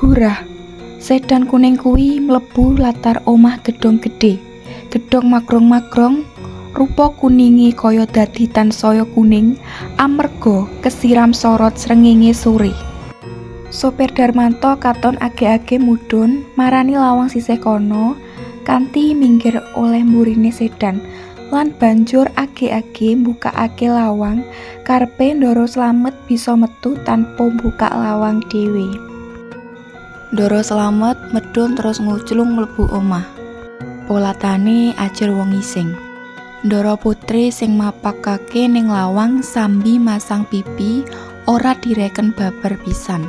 Gurah. Sedan kuning kuwi mlebu latar omah gedhong gedhe. Gedhong magrong-magrong, rupa kuninge kaya dadi tansaya kuning amarga kesiram sorot srengenge sore. Sopir Darmanto katon age-age mudhun marani lawang sisih kono kanthi minggir oleh mburine sedan lan banjur age-age mbukakake lawang karepe Ndoro Slamet bisa metu tanpa mbukak lawang dhewe. Ndoro Slamet medhun terus nguclung mlebu omah. Polatane ajer wong ngising. Ndoro Putri sing mapakake ning lawang sambi masang pipi ora direken babar pisan.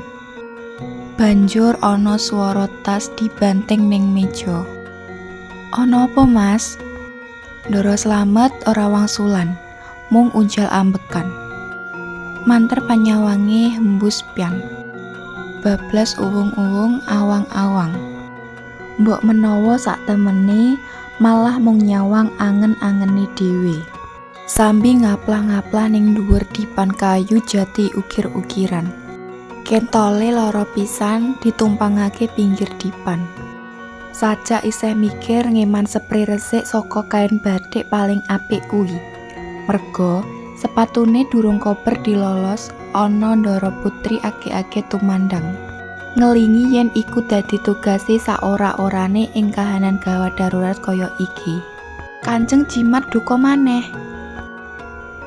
Banjur ana swara tas dibanting ning meja. Ana apa, Mas? Ndoro Slamet ora wangsulan, mung uncal ambekan. Manter panyawange hembus pian. Bablas uwung-uwung awang-awang. Mbok menawa saktemene malah mung nyawang angen-angene dhewe. Sambi ngaplah-ngaplah ning dhuwur dipan kayu jati ukir-ukiran. Kentole lara pisan ditumpangake pinggir dipan. Sajak isih mikir ngeman sepre resik saka kain batik paling apik kuwi. Merga sepatune durung kober dilolos ana Ndoro Putri age-age tumandang. Ngelingi yen iku dadi tugase saora-orane ing kahanan gawat darurat kaya iki. Kanjeng Jimat duka maneh.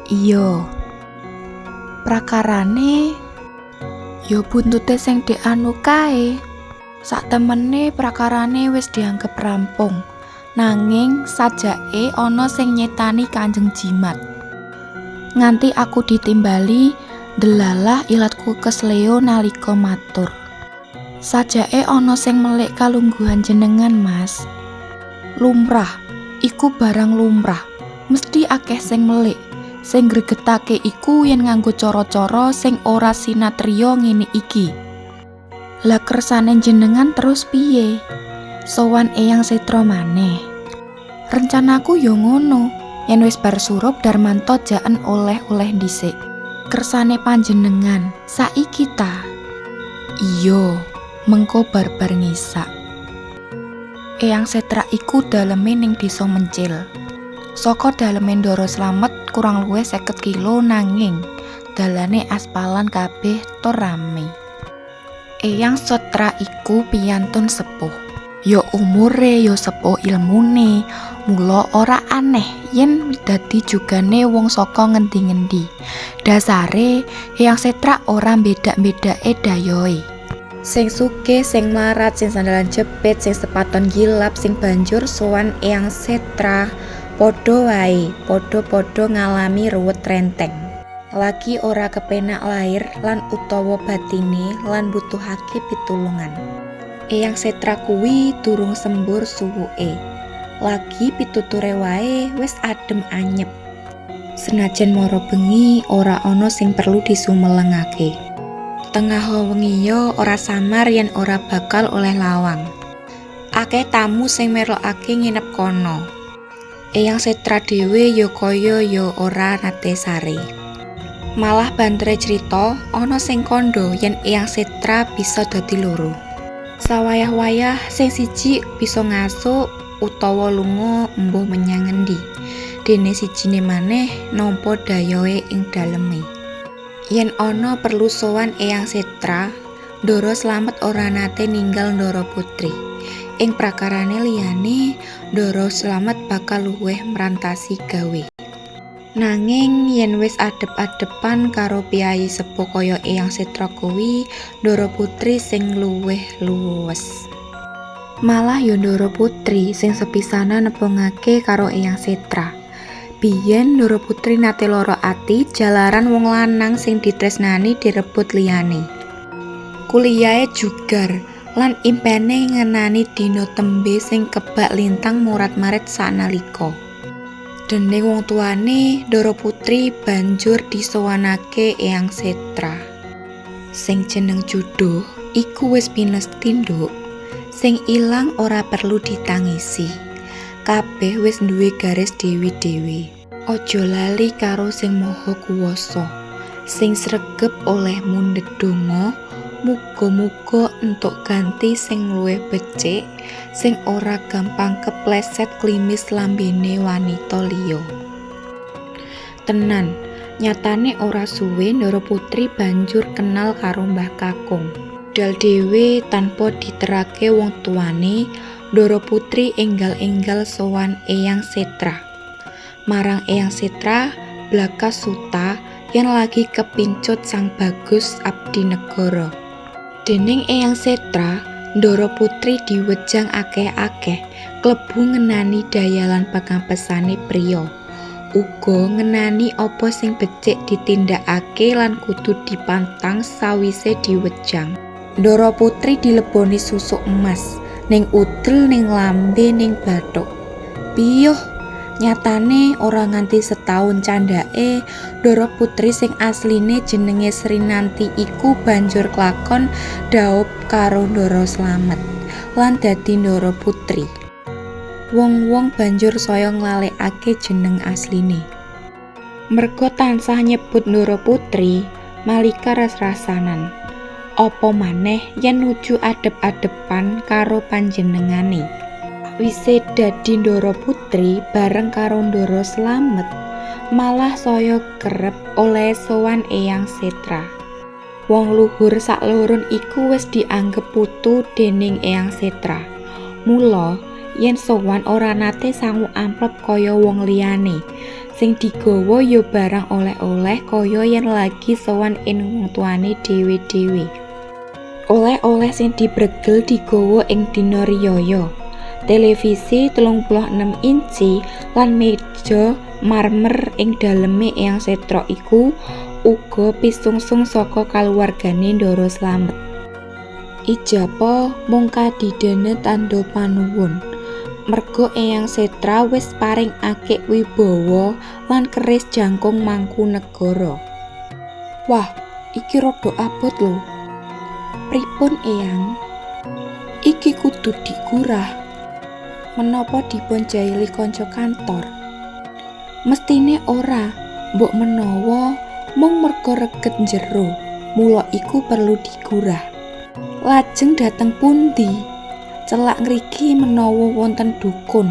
Iya. Prakarane ya buntute sing dek anu kae. Saktemene prakarane wis dianggep rampung. Nanging sajake ana sing nyetani Kanjeng Jimat. Nganti aku ditimbali, delalah ilatku kesleo nalika matur. Sajake ana sing melik kalungguhan jenengan, Mas. Lumrah, iku barang lumrah. Mesti akeh sing melik. Sing gregetake iku yen nganggo cara-cara sing ora sinatriya ngene iki. Lah kersane jenengan terus piye? Sowan Eyang Setra maneh. Rencanaku yo ngono. Yen wis bar surup Darmanto jaen oleh-oleh dhisik. Kersane panjenengan saiki ta? Iya, mengko bar-bar ngisak. Eyang Setra iku daleme ning desa Mencil. Saka daleme Ndoro Slamet kurang luwih 50 kilo nanging dalane aspalan kabeh tur rame. Eyang Setra iku piyantun sepuh. Ya umure ya sepuh ilmune, mula ora aneh yen dadi jugane wong saka ngendi-ngendi. Dasare Eyang Setra ora mbedak-mbedake dayohe. Sing sugih, sing mlarat, sing sandalan jepit, sing sepaton gilap, sing banjur sowan Eyang Setra padha wae, padha-padha ngalami ruwet renteng. Lagi ora kepenak lair lan utawa batine lan mbutuhake pitulungan. Eyang Setra kuwi durung sembur suwuke. Lagi pituture wae wis adem anyep. Senajan mara bengi ora ana sing perlu disumelengake. Tengah wengi ya ora samar yen ora bakal oleh lawang. Akeh tamu sing merlokake nginep kono. Eyang Setra dhewe ya kaya ya ora nate sare. Malah bantere crita ana sing kandha yen Eyang Setra bisa dadi loro. Sawayah-wayah sing siji bisa ngasuk utawa lunga embuh menyang ngendi. Dene sijine maneh nampa dayohe ing daleme. Yen ana perlu sowan Eyang Setra, Ndoro Slamet ora nate ninggal Ndoro Putri. Ing prakarane liyane, Ndoro Slamet bakal luwih mrantasi gawe. Nanging yen wis adep-adepan karo piyayi sepuh kaya Eyang Setra kuwi, Ndoro Putri sing luwih luwes. Malah ya Ndoro Putri sing sepisanan nepungake karo Eyang Setra. Biyen Ndoro Putri nate lara ati jalaran wong lanang sing ditresnani direbut liyane. Kuliahe jugar lan impene ngenani dina tembe sing kebak lintang morat-marit sanalika. Dening wong tuane, Ndoro Putri banjur disowanake Eyang Setra. Sing jeneng juduh iku wis pinesti, Nduk. Sing ilang ora perlu ditangisi. Kabeh wis duwe garis dhewe-dhewe. Aja lali karo Sing Maha Kuwasa, sing sregep olehmu ndedonga Muga-muga entuk ganti sing luwih becik, sing ora gampang kepleset klimis lambene wanita liya. Tenan, nyatane ora suwe Ndara Putri banjur kenal karo Mbah Kakung. Budal dhewe tanpa diterake wong tuwane, Ndara Putri enggal-enggal sowan Eyang Setra. Marang Eyang Setra, Blakasuta yen lagi kepincut Sang Bagus abdi negara. Dening Eyang Setra, Ndara Putri diwejang akeh-akeh klebu ngenani daya lan pangapesane priya. Uga ngenani apa sing becik ditindakake lan kudu dipantang sawise diwejang. Ndara Putri dileboni susuk emas ning udel ning lambe ning bathuk. Piyuh, nyatane ora nganti setaun candhake, Ndara Putri sing asline jenenge Srinanti iku banjur klakon dhaup karo Ndara Slamet lan dadi Ndara Putri. Wong-wong banjur saya nglalekake jeneng asline. Merga tansah nyebut Ndara Putri, Malika ras-rasanan. Apa maneh yen nuju adhep-adhepan karo panjenengane. Wise dadi Ndara Putri bareng karo Ndara Slamet, malah saya kerep oleh sowan Eyang Setra. Wong luhur saklorone iku wis dianggep putu dening Eyang Setra. Mula yen sowan ora nate sangu amplop kaya wong liyane. Sing digawa ya barang oleh-oleh kaya yen lagi sowan ing wong tuane dhewe-dhewe. Oleh-oleh sing dibregel digawa ing dina riyaya. Televisi 36 inci lan meja marmer ing daleme Eyang Setra iku uga pisungsung saka kaluwargane Ndara Slamet. Ijapa mung kadidene tandha panuwun. Merga Eyang Setra wis paring akik wibawa lan keris jangkung Mangkunegara. Wah, iki rada abot lho. Pripun Eyang? Iki kudu digurah. Menapa dipun jaili kanca kantor? Mestine ora, mbok menawa mung merga reget njero, mula iku perlu digurah. Lajeng dateng pundi? Celak ngriki menawa wonten dukun.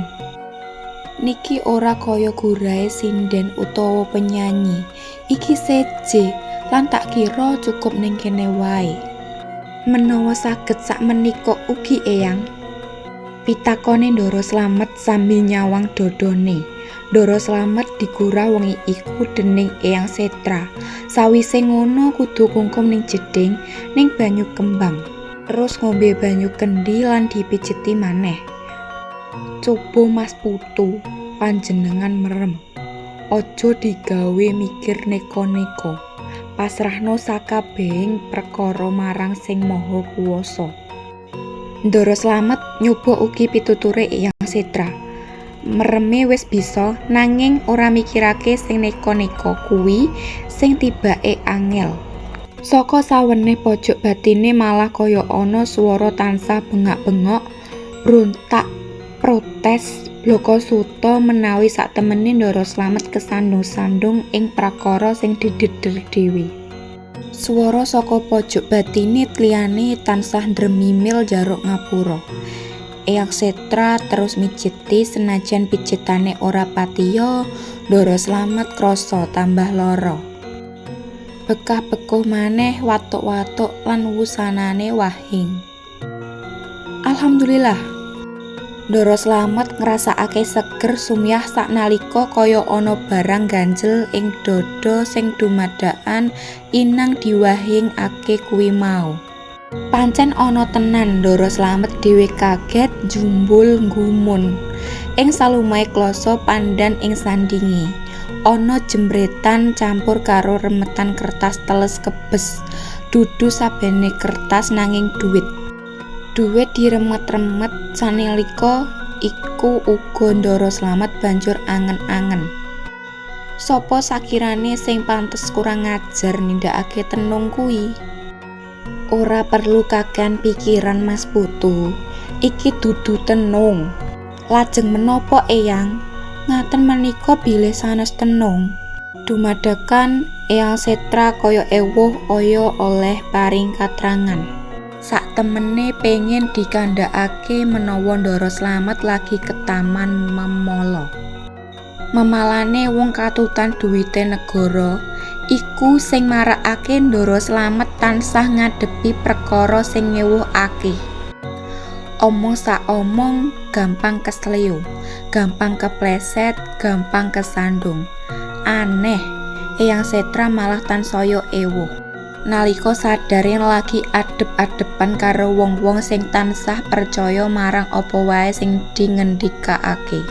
Niki ora kaya gurahe sinden utawa penyanyi. Iki seje lan tak kira cukup ning kene wae. Menawa saged sakmenika ugi Eyang. Pitakone Ndara Slamet sambil nyawang dodone. Ndara Slamet digurah wengi iku dening Eyang Setra. Sawise ngono kudu kungkum ning jeding ning banyu kembang. Terus ngombe banyu kendi lan dipijeti maneh. Coba Mas Putu, panjenengan merem. Aja digawe mikir neko-neko. Pasrahno sakabehing perkara marang Sing Maha Kuwasa. Ndara Slamet nyoba ugi pituture Eyang Setra. Mereme wis bisa nanging ora mikirake sing neko-neko kuwi sing tibake angel. Saka saweneh pojok batine malah kaya ana swara tansah bengak-bengok, brontak, protes, blaka suta menawi saktemene Ndara Slamet kesandung-sandung ing prakara sing dideder dhewe. Swara saka pojok batine liyane tansah ndremimil njaruk ngapura. Eyang Setra terus mijeti senajan pijetane ora patiya, Ndara Slamet krasa tambah lara. Bekah-bekuh maneh watuk-watuk lan wusanane wahing. Alhamdulillah. Ndara Slamet ngrasakake seger sumyah saknalika kaya ana barang ganjel ing dada sing dumadakan inang diwahingake kuwi mau. Pancen ana tenan, Ndara Slamet dhewe kaget njumbul nggumun. Ing salumahe klasa pandan ing sandinge ana jembretan campur karo remetan kertas teles kebes. Dudu sabene kertas nanging duit. Duit diremet-remet sanalika iku uga Ndara Slamet banjur angen-angen. Sapa sakirane sing pantes kurang ajar nindakake tenung kuwi? Ora perlu kakean pikiran Mas Putu. Iki dudu tenung. Lajeng menapa Eyang? Ngaten menika bilih sanes tenung. Dumadakan Eyang Setra kaya ewuh aya oleh paring katrangan. Saktemene pengin dikandhakake menawa Ndara Slamet lagi ketaman memala. Memalane wong katutan duwite negara iku sing marakake Ndara Slamet tansah ngadepi prekara sing ngewuhake. Omong saomong gampang kesleo, gampang kepleset, gampang kesandung. Aneh, Eyang Setra malah tansaya ewuh. Nalika sadar yen lagi adhep-adhepan karo wong-wong sing tansah percaya marang apa wae sing dingendikakake.